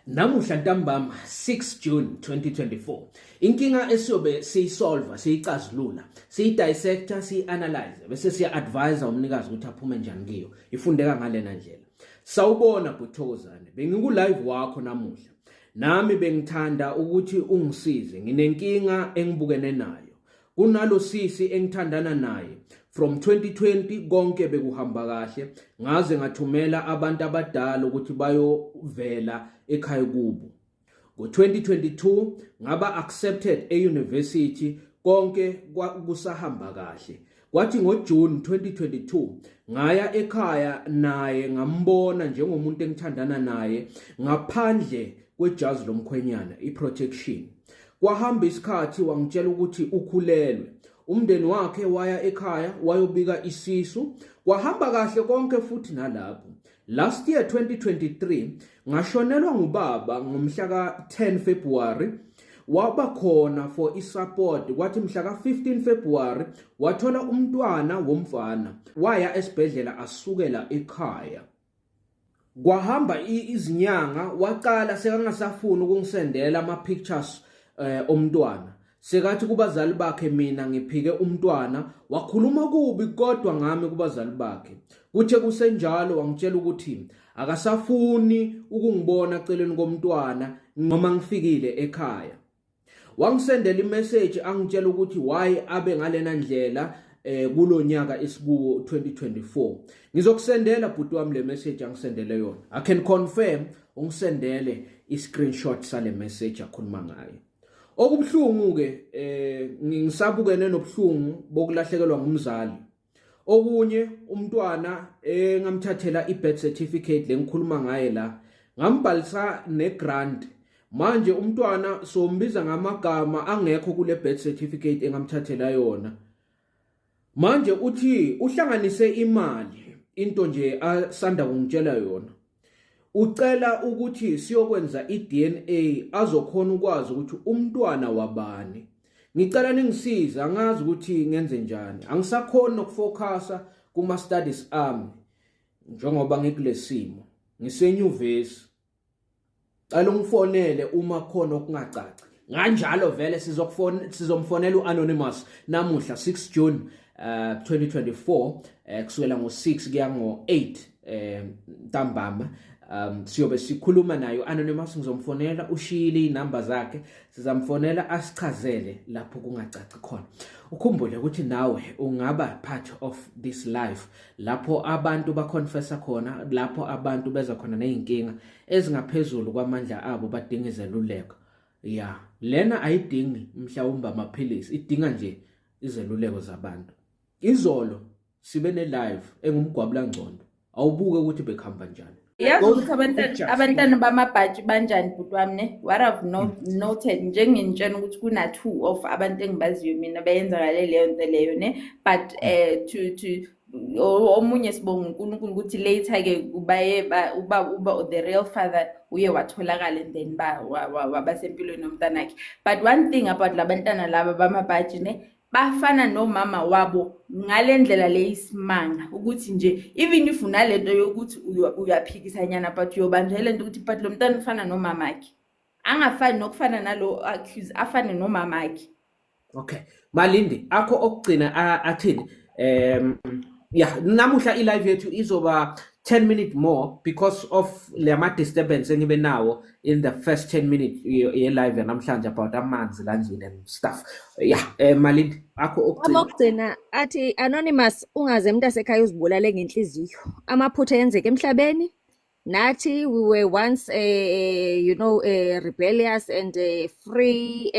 Namuhla ntambama, 6 June 2024, inkinga esiyobe siyisolva, siyicazulula, siyidissecta, siyi-analyze, bese siya-advise umnikazi ukuthi aphume njani kiyo, ifundeka ngalena ndlela. Sawubona Bhuthokozane, bengiku-live wakho namuhla. Nami bengithanda ukuthi ungisize, nginenkinga engibukene nayo. Kunalo sisi engithandana naye from 2020, konke bekuhamba kahle, ngaze ngathumela abantu abadala ukuthi bayovela ekhaya kubo. Ngo-2022 ngaba accepted e-university, konke kusahamba kahle. Kwathi ngoJune 2022 ngaya ekhaya naye, ngambona njengomuntu engithandana naye ngaphandle kwejazi lomkhwenyana, i-protection. Kwahamba isikhathi, wangitshela ukuthi ukhulelwe. Umndeni wakhe waya ekhaya wayobika isisu, kwahamba kahle konke futhi nalapho. Last year 2023 ngashonelwa ngubaba ngomhla ka-10 February, waba khona for isupport. Kwathi mhla ka-15 February wathola umntwana womfana, waya esibhedlela asukela ekhaya. Kwahamba izinyanga, waqala sekangasafuni ukungisendela ama pictures omntwana, sekathi kubazali bakhe mina ngiphike umntwana. Wakhuluma kubi kodwa ngami kubazali bakhe. Kuthe kusenjalo wangitshela ukuthi akasafuni ukungibona celeni komntwana noma ngifikile ekhaya. Wangisendela imessage angitshela ukuthi why abe ngalena ndlela kulonyaka esikuwo 2024. Ngizokusendela, bhuti wami, le message angisendele yona. I can confirm ungisendele i-screenshot sale message akhuluma ngayo. Okubuhlungu ke, ngisabukene nobuhlungu bokulahlekelwa ngumzali. Okunye, umntwana engamthathela i-birth certificate lengikhuluma ngaye la, ngambhalisa ne-grant. Manje umntwana sombiza ngamagama angekho kule birth certificate engamthathela yona. Manje uthi uhlanganise imali, into nje asanda kungitshela yona, ucela ukuthi siyokwenza iDNA azokhona ukwazi ukuthi umntwana wabani. Ngicela ningisize, angazi ukuthi ngenze njani, angisakhoni nokufocusa kuma studies ami njengoba ngikulesimo, ngisenyuvesi. Cela ungifonele uma khona okungacaci. Nganjalo vele sizokufona, sizomfonela uAnonymous namuhla 6 June 2024, kusukela ngo6 kuya ngo8 ntambama siyobe sikhuluma nayo Anonymous. Ngizomfonela, ushiyile inamba zakhe, sizamfonela asichazele lapho kungacaci khona. Ukhumbule ukuthi nawe ungaba part of this life lapho abantu baconfessa khona, lapho abantu beza khona nezinkinga ezingaphezulu kwamandla abo, badinga izeluleko. Ya, lena ayidingi mhlawumbe amaphilisi, idinga nje izeluleko zabantu. Izolo sibe ne live engumgwabula ngcondo, awubuke ukuthi bekuhamba njani. Yazi ukuthi abantwana bamabhaji banjani, bhuti wami, ne? What I've noted, njengenitshena ukuthi kuna two of abantu engibaziyo mina bayenzakale leyo nto leyo, ne? But to omunye sibonga uNkulunkulu ukuthi later ke baye uba the real father uye watholakala and then ba wabasempilweni nomntanakhe. But one thing about labantwana laba bamabhaji, ne, bafana nomama wabo ngale ndlela leyisimanga ukuthi nje even if unalento yokuthi uyaphikisanyana, but uyobanjwa lento ukuthi but lo mntwana ufana nomamakhe, angafani nokufana nalo accuse, afane nomamakhe. Okay, Malindi, akho okugcina athini? Yeah, namuhla i-live yethu izoba 10 minute more because of lama disturbance engibe nawo in the first 10 minutes ye live namhlanje about amanzi landlini and stuff. Yeah, Malindi, akho okugcina. Okugcina athi, Anonymous, ungaze mntasekhaya uzibulale ngenhliziyo. Amaphutha enzeka emhlabeni. Nathi we were once rebellious and free.